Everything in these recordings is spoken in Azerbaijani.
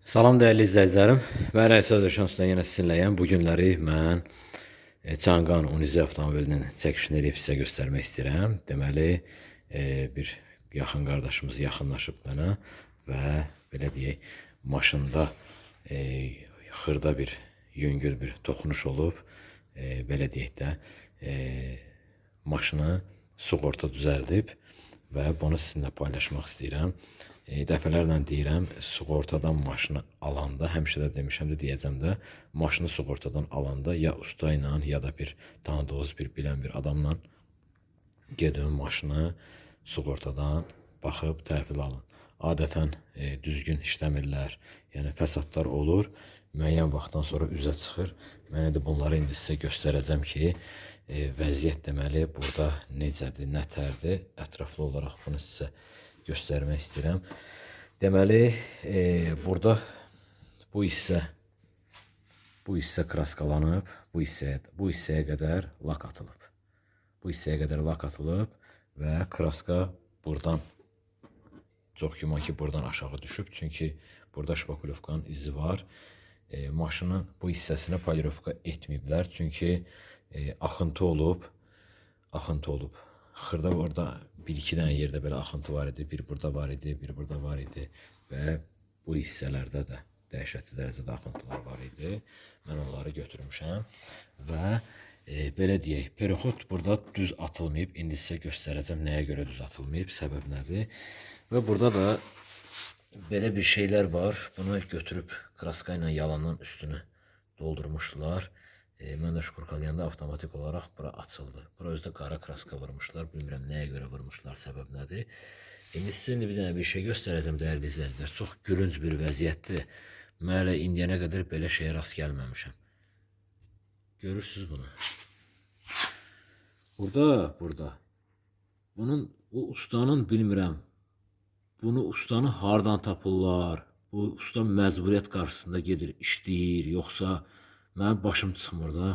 Salam dəyərli izləyicilərim. Mən Rəis Azərşan Usta yenə sizinləyəm. Bu günləri mən Changan Unize avtomobilinin çəkilişini eləyib sizə göstərmək istəyirəm. Deməli, bir yaxın qardaşımız yaxınlaşıb mənə və belə deyək, maşında xırda bir yüngül bir toxunuş olub. Belə deyək də, maşını sığorta düzəldib və bunu sizinlə paylaşmaq istəyirəm. Dəfələrlə deyirəm, sığortadan maşını alanda, həmişə də demişəm də, deyəcəm də, maşını sığortadan alanda ya usta ilə, ya da bir tanıdığınız bir bilən bir adamla gedin maşını sığortadan baxıb təhvil alın. Adətən düzgün işləmirlər, yəni fəsadlar olur, müəyyən vaxtdan sonra üzə çıxır. Mən indi bunları indi sizə göstərəcəm ki, vəziyyət deməli burada necədir, nətərdir, ətraflı olaraq bunu sizə göstərmək istəyirəm. Deməli, burada bu hissə kraskalanıb, bu hissəyə qədər lak atılıb. Bu hissəyə qədər lak atılıb və kraska buradan, çox güman ki, buradan aşağı düşüb. Çünki burada şpakulyovkanın izi var. Maşının bu hissəsinə polirovka etməyiblər. Çünki axıntı olub. Axıntı olub. Xırda orada bir-iki dənə yerdə belə axıntı var idi. Bir burada var idi, bir burada var idi və bu hissələrdə də dəhşətli dərəcədə axıntılar var idi. Mən onları götürmüşəm və belə deyək, perixod burada düz atılmayıb. İndi sizə göstərəcəm nəyə görə düz atılmayıb, səbəb nədir. Və burada da belə bir şeylər var. Bunu götürüb kraska ilə yalandan üstünü doldurmuşdular. Mən də şkurkalayanda avtomatik olaraq bura açıldı. Bura özü də qara kraska vurmuşlar. Bilmirəm nəyə görə vurmuşlar, səbəb nədir. İndi sizə indi bir dənə bir şey göstərəcəm dəyərli izləyicilər. Çox gülünc bir vəziyyətdir. Mən hələ indiyənə qədər belə şeyə rast gəlməmişəm. Görürsünüz bunu. Burada. Bunun, bu ustanın bilmirəm. Bunu ustanı hardan tapırlar? Bu usta məcburiyyət qarşısında gedir, işləyir, yoxsa mənim başım çıxmır da.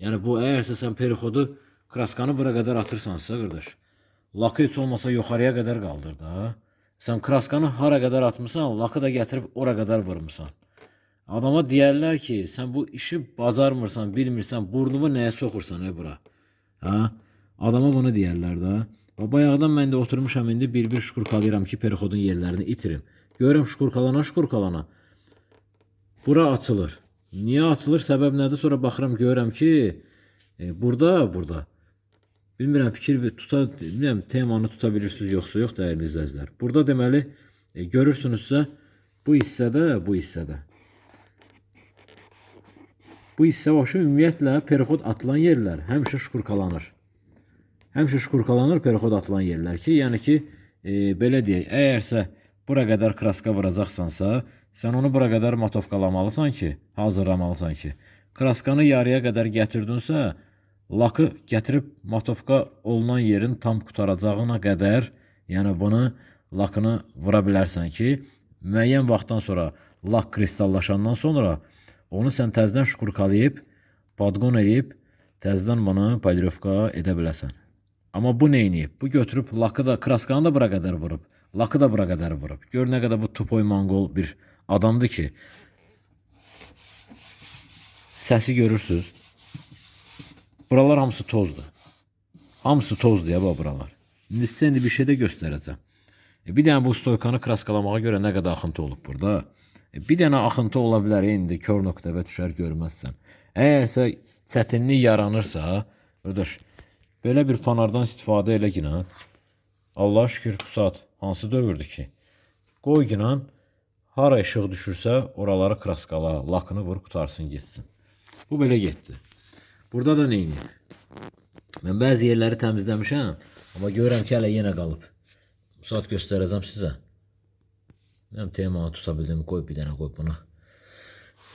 Yəni bu əgərsə sən perixodu, kraskanı bura qədər atırsansa qardaş, lakı heç olmasa yuxarıya qədər qaldır da. Sən kraskanı hara qədər atmısan, lakı da gətirib ora qədər vurmusan. Adama deyərlər ki, sən bu işi bacarmırsan, bilmirsən, burnunu nəyə soxursan bura? Hə? Adama bunu deyərlər də. Və bayaqdan mən də oturmuşam indi bir-bir şkurkalayıram ki, perixodun yerlərini itirim. Görürəm şkurkalana. Bura açılır. Niyə açılır? Səbəb nədir? Sonra baxıram, görürəm ki, burada. Bilmirəm, fikir tuta, bilmirəm, temanı tuta bilirsiniz yoxsa yox, dəyərli izləyicilər. Burada deməli, görürsünüzsə, bu hissədə. Bu hissə başı ümumiyyətlə perixod atılan yerlər həmişə şkurkalanır. Həmişə şkurkalanır perixod atılan yerlər ki, yəni ki, belə deyək, əgərsə bura qədər kraska vuracaqsansa, sən onu bura qədər matovkalamalısan ki, hazırlamalısan ki, kraskanı yarıya qədər gətirdinsə, lakı gətirib matovka olunan yerin tam qutaracağına qədər, yəni bunu lakını vura bilərsən ki, müəyyən vaxtdan sonra lak kristallaşandan sonra onu sən təzədən şkurkalayıb, padqon eləyib, təzədən bunu polirovka edə bilərsən. Amma bu neyniyib? Bu götürüb lakı da, kraskanı da bura qədər vurub, lakı da bura qədər vurub. Gör nə qədər bu tupoy monqol bir adamdır ki, səsi görürsünüz. Buralar hamısı tozdur. Hamısı tozdur ya bax buralar. İndi sizə indi bir şey də göstərəcəm. Bir dənə bu stoykanı kraskalamağa görə nə qədər axıntı olub burada. Bir dənə axıntı ola bilər, indi kör nöqtəvə düşər görməzsən. Əgərsə çətinlik yaranırsa, qardaş, belə bir fanardan istifadə elə ki, Allah şükür bu saat hansı dövrdür ki? Qoy ki, hara işıq düşürsə, oraları kraskala, lakını vur, qutarsın, getsin. Bu belə getdi. Burada da neyniyib? Mən bəzi yerləri təmizləmişəm, amma görürəm ki, hələ yenə qalıb. Bu saat göstərəcəm sizə. Mən temanı tuta bildim, qoy bir dənə qoy buna.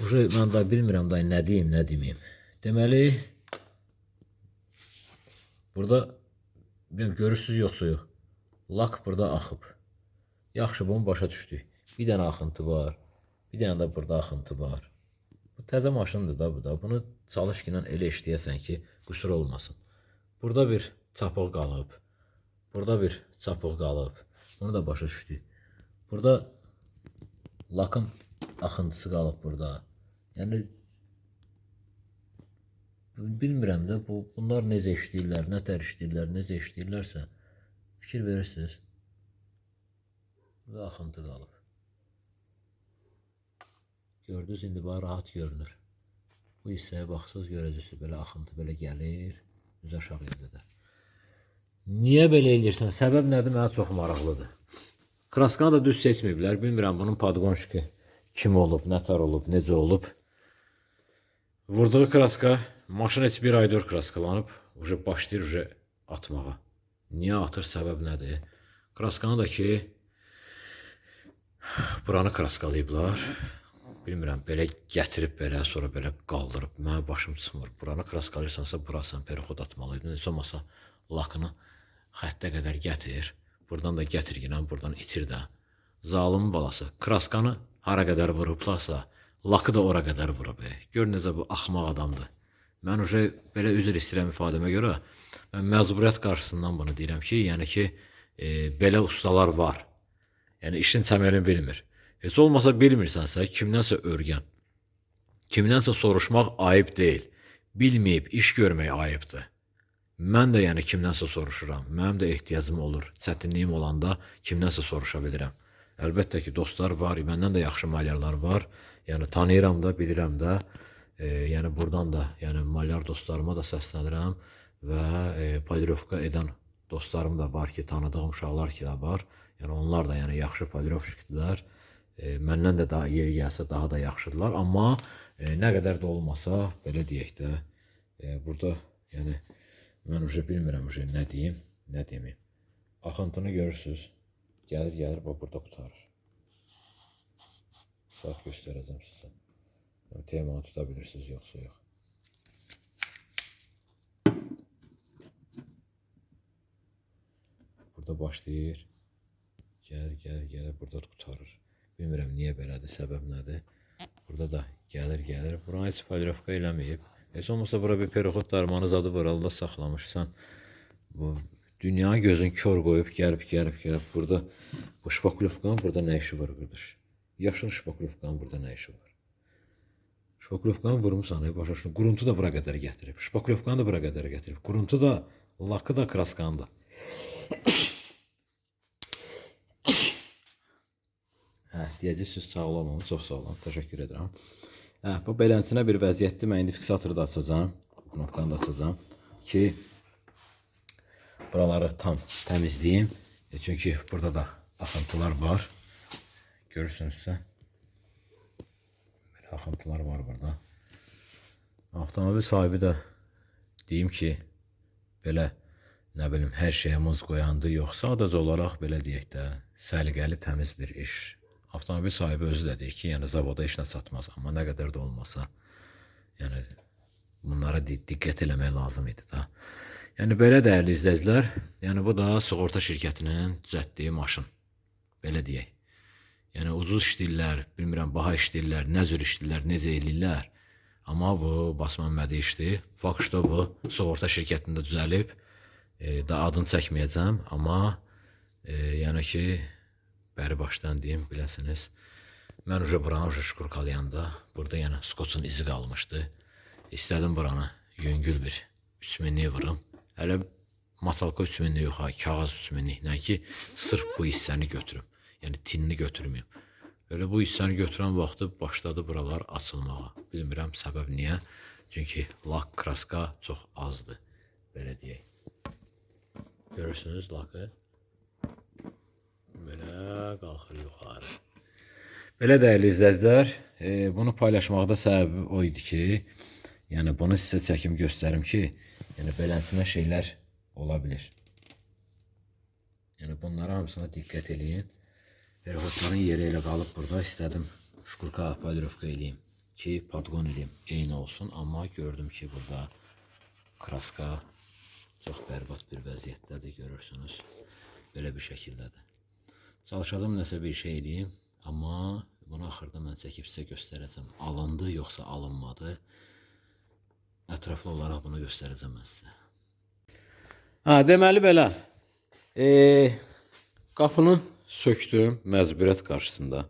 Uje mən da bilmirəm da nə deyim, nə deməyim. Deməli, burada bilmirəm, görürsünüz yoxsa yox. Lak burada axıb. Yaxşı, bunu başa düşdük. Bir dənə axıntı var, bir dənə də burada axıntı var. Bu təzə maşındır da bu da. Bunu çalış ki, elə işləyəsən ki, qüsur olmasın. Burada bir çapıq qalıb. Burada bir çapıq qalıb. Bunu da başa düşdük. Burada lakın Axıntısı qalıb burada. Yəni bilmirəm də bunlar necə işləyirlər, nə tər işləyirlər, necə işləyirlərsə fikir verirsiniz. Burada axıntı qalıb. Gördünüz, indi bax rahat görünür. Bu hissəyə baxsaz görəcəksiniz, belə axıntı belə gəlir, düz aşağıya qədər. Niyə belə eləyirsən? Səbəb nədir? Mənə çox maraqlıdır. Kraskanı da düz seçməyiblər. Bilmirəm bunun podqonşiki kim olub, nə tər olub, necə olub. Vurduğu kraska, maşın heç bir aydır kraskalanıb, uje başlayır uje atmağa. Niyə atır, səbəb nədir? Kraskanı da ki, buranı kraskalayıblar. Bilmirəm, belə gətirib belə, sonra belə qaldırıb. Mənə başım çıxmır. Buranı kraskalayırsansa, burasını perixod atmalıydın. Heç olmasa lakını xəttə qədər gətir. Buradan da gətir yenə, buradan itir də. Zalım balası. Kraskanı hara qədər vurublarsa, lakı da ora qədər vurub. Gör necə bu axmaq adamdır. Mən uje belə üzr istəyirəm ifadəmə görə. Mən məcburiyyət qarşısından bunu deyirəm ki, yəni ki, belə ustalar var. Yəni işin təməlini bilmir. Heç olmasa bilmirsənsə, kimdənsə öyrən. Kimdənsə soruşmaq ayıb deyil. Bilməyib iş görmək ayıbdır. Mən də yəni kimdənsə soruşuram. Mənim də ehtiyacım olur. Çətinliyim olanda kimdənsə soruşa bilirəm. Əlbəttə ki, dostlar var, məndən də yaxşı malyarlar var. Yəni tanıyıram da, bilirəm də. Yəni buradan da, yəni malyar dostlarıma da səslənirəm və polirovka edən dostlarım da var ki, tanıdığım uşaqlar ki də var. Yəni onlar da yəni yaxşı polirovşikdirlər. Məndən də daha yeri gəlsə daha da yaxşıdırlar. Amma nə qədər də olmasa, belə deyək də, burada yəni mən uje bilmirəm uje nə deyim, nə deməyim. Axıntını görürsüz. Gəlir, gəlir, bax burada qurtarır. Saat göstərəcəm sizə. Yəni, temanı tuta bilirsiniz, yoxsa yox. Burada başlayır. Gəlir, gəlir, gəlir, burada qurtarır. Bilmirəm niyə belədir, səbəb nədir. Burada da gəlir, gəlir. Buranı heç polirovka eləməyib. Heç olmasa bura bir perixod darmanı zadı var, Allah saxlamışsan. Bu dünyanın gözün kör qoyub gəlib, gəlib, gəlib. Burada bu şpaklyovkanın burada nə işi var qardaş? Yaşıl şpaklyovkanın burada nə işi var? Şpaklyovkanı vurmusan, başa düşdün. Quruntu da bura qədər gətirib. Şpaklyovkanı da bura qədər gətirib. Quruntu da, lakı da, kraskanı da. Hə, deyəcəksiniz sağ olun, çox sağ olun. Təşəkkür edirəm. Hə, bu beləsinə bir vəziyyətdir. Mən indi fiksatoru da açacağam. Bu knopkanı da açacağam ki buraları tam təmizləyim. Çünki burada da axıntılar var. Görürsünüzsə. Belə axıntılar var burada. Avtomobil sahibi də deyim ki, belə nə bilim hər şeyə muz qoyandı, yox, sadəcə olaraq belə deyək də, səliqəli, təmiz bir iş. Avtomobil sahibi özü də deyir ki, yəni zavoda işlə çatmaz, amma nə qədər də olmasa, yəni bunlara diqqət eləmək lazım idi da. Yəni belə dəyərli izləyicilər, yəni bu da sığorta şirkətinin düzəltdiyi maşın. Belə deyək. Yəni ucuz işləyirlər, bilmirəm baha işləyirlər, nə cür işləyirlər, necə eləyirlər. Amma bu Basmanmədi işdir. Fakt bu sığorta şirkətində düzəlib. Da adını çəkməyəcəm, amma yəni ki bəri başdan deyim, biləsiniz. Mən uje buranı uje şkurkalayanda burada yəni skotçun izi qalmışdı. İstədim buranı yüngül bir 3000-lik vurum. Hələ masalka 3000-lik yox ha, kağız 3000-lik. Nə ki sırf bu hissəni götürüm. Yəni tinini götürməyim. Elə bu hissəni götürən vaxtı başladı buralar açılmağa. Bilmirəm səbəb niyə. Çünki lak kraska çox azdır. Belə deyək. Görürsünüz lakı. Belə qalxır yuxarı. Belə dəyərli izləyicilər, bunu paylaşmaqda səbəbi o idi ki, yəni bunu sizə çəkim göstərim ki, yəni beləsinə şeylər ola bilir. Yəni bunlara hamısına diqqət eləyin. Perixodların yeri elə qalıb burada. İstədim şkurka polirovka eləyim ki, podqon eləyim, eyni olsun. Amma gördüm ki, burada kraska çox bərbad bir vəziyyətdədir, görürsünüz. Belə bir şəkildədir. Çalışacağım nəsə bir şey eləyim, amma bunu axırda mən çəkib sizə göstərəcəm. Alındı yoxsa alınmadı. Ətraflı olaraq bunu göstərəcəm mən sizə. Ha, deməli belə. Qapını söktüm məcburiyyət qarşısında.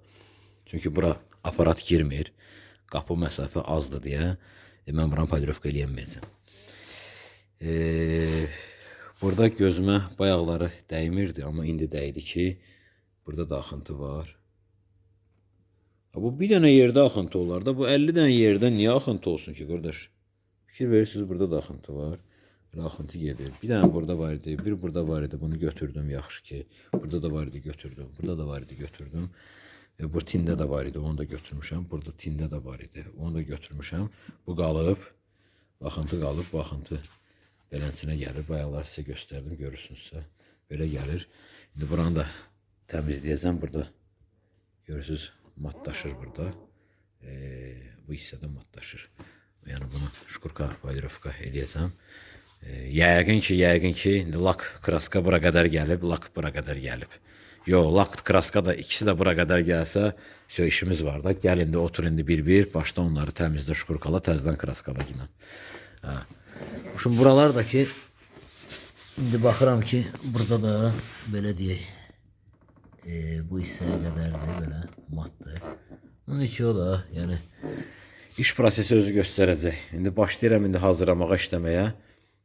Çünki bura Aparat girmir. Qapı məsafə azdır deyə mən buranı polirovka eləyəməyəcəm. Burada gözümə bayaqları dəymirdi, amma indi dəydi ki, burada da axıntı var. Ha, bu bir dənə yerdə axıntı olar da, bu 50 dənə yerdə niyə axıntı olsun ki, qardaş? Fikir verirsiniz, burada da axıntı var. Belə axıntı gedir. Bir dənə burada var idi, bir burada var idi, bunu götürdüm yaxşı ki. Burada da var idi, götürdüm. Burada da var idi, götürdüm. Bu tində də var idi, onu da götürmüşəm. Burada tində də var idi, onu da götürmüşəm. Bu qalıb, axıntı qalıb, bu axıntı beləsinə gəlir. Bayaqlar sizə göstərdim, görürsünüzsə. Belə gəlir. İndi buranı da təmizləyəcəm. Burada görürsünüz, matlaşır burada. Bu hissədə matlaşır. Yəni bunu şkurka, polirovka eləyəcəm. Yəqin ki, indi lak kraska bura qədər gəlib, lak bura qədər gəlib. Yo, lak kraska da ikisi də bura qədər gəlsə, vəsə işimiz var da. Gəl indi otur indi bir-bir, başda onları təmizlə, şkurkala, təzədən kraskala yenə. Hə. Şimdi buralardakı indi baxıram ki, burada da belə deyək, bu hissəyə qədərdir, belə matdır. Onun üçün o da, yəni iş prosesi özü göstərəcək. İndi başlayıram indi hazırlamağa, işləməyə.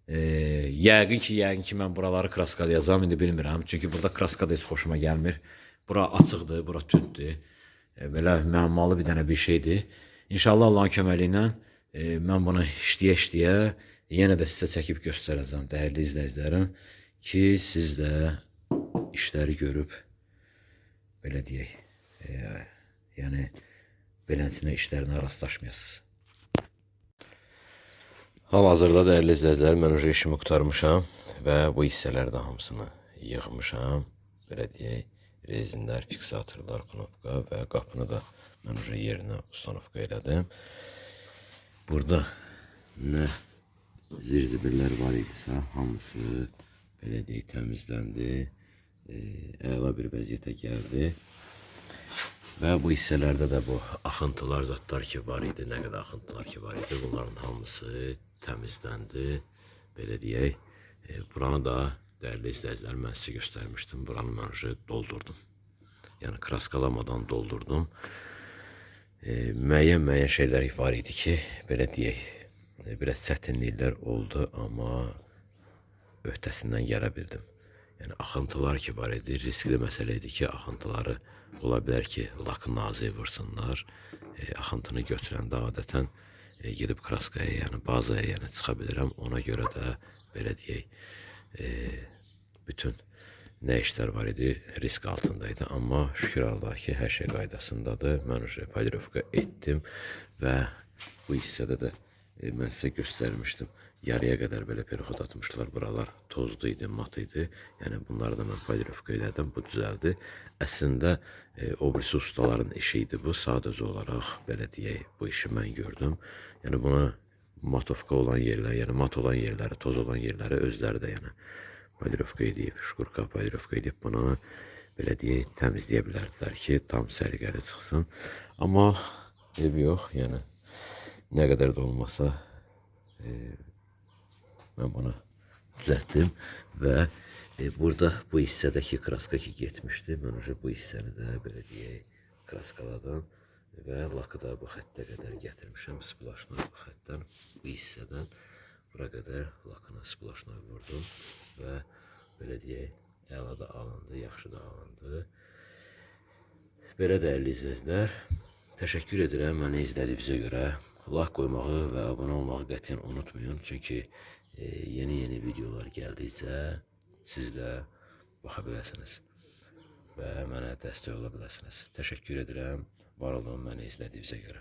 Yəqin ki mən buraları kraskalayacağam, indi bilmirəm. Çünki burada kraska da heç xoşuma gəlmir. Bura açıqdır, bura tündür. Belə müəmmalı bir dənə bir şeydir. İnşallah Allahın köməyi ilə mən bunu işləyə-işləyə yenə də sizə çəkib göstərəcəm, dəyərli izləyicilərim, ki siz də işləri görüb belə deyək, yəni beləsinə işlərinə rastlaşmayasınız. Hal-hazırda dəyərli izləyicilər, mən uje işimi qurtarmışam və bu hissələri də hamısını yığmışam. Belə deyək, rezinlər, fiksatorlar, knopka və qapını da mən uje yerinə ustanovka elədim. Burada nə zirzibillər var idisə, hamısı belə deyək, təmizləndi, əla bir vəziyyətə gəldi. Və bu hissələrdə də bu axıntılar zətlər ki var idi, nə qədər axıntılar ki var idi, bunların hamısı təmizləndi. Belə deyək, buranı da dəyərli izləyicilər mən sizə göstərmişdim. Buranı mən uje doldurdum. Yəni kraskalamadan doldurdum. Müəyyən şeylər var idi ki, belə deyək, biraz çətinliklər oldu, amma öhdəsindən gələ bildim. Yəni axıntılar ki var idi, riskli məsələ idi ki, axıntıları ola bilər ki, lakı nazik vursunlar. Axıntını götürəndə adətən gedib kraskaya, yəni bazaya yəni çıxa bilirəm. Ona görə də belə deyək, bütün nə işlər var idi, risk altındaydı. Amma şükür Allaha ki, hər şey qaydasındadır. Mən uje polirovka etdim və bu hissədə də mən sizə göstərmişdim. Yarıya qədər belə perxod atmışlar. Buralar tozlu idi, mat idi. Yəni bunları da mən polirovka elədim. Bu düzəldi. Əslində o birisi ustaların işi idi bu. Sadəcə olaraq belə deyək, bu işi mən gördüm. Yəni buna matovka olan yerlər, yəni mat olan yerləri, toz olan yerləri özləri də yəni polirovka edib, şkurka polirovka edib bunu belə deyək, təmizləyə bilərdilər ki, tam səliqəli çıxsın. Amma eybi yox, yəni nə qədər də olmasa mən bunu düzəltdim və burada bu hissədəki kraska ki getmişdi. Mən uje bu hissəni də belə deyək, kraskaladım və lakı da bu xəttə qədər gətirmişəm. Splaşnoy bu xəttdən, bu hissədən bura qədər lakını splaşnoy vurdum və belə deyək, əla da alındı, yaxşı da alındı. Belə dəyərli izləyicilər, təşəkkür edirəm məni izlədiyinizə görə. Like qoymağı və abunə olmağı qətiyyən unutmayın. Çünki yeni-yeni videolar gəldikcə siz də baxa biləsiniz və mənə dəstək ola biləsiniz. Təşəkkür edirəm. Var olun məni izlədiyinizə görə.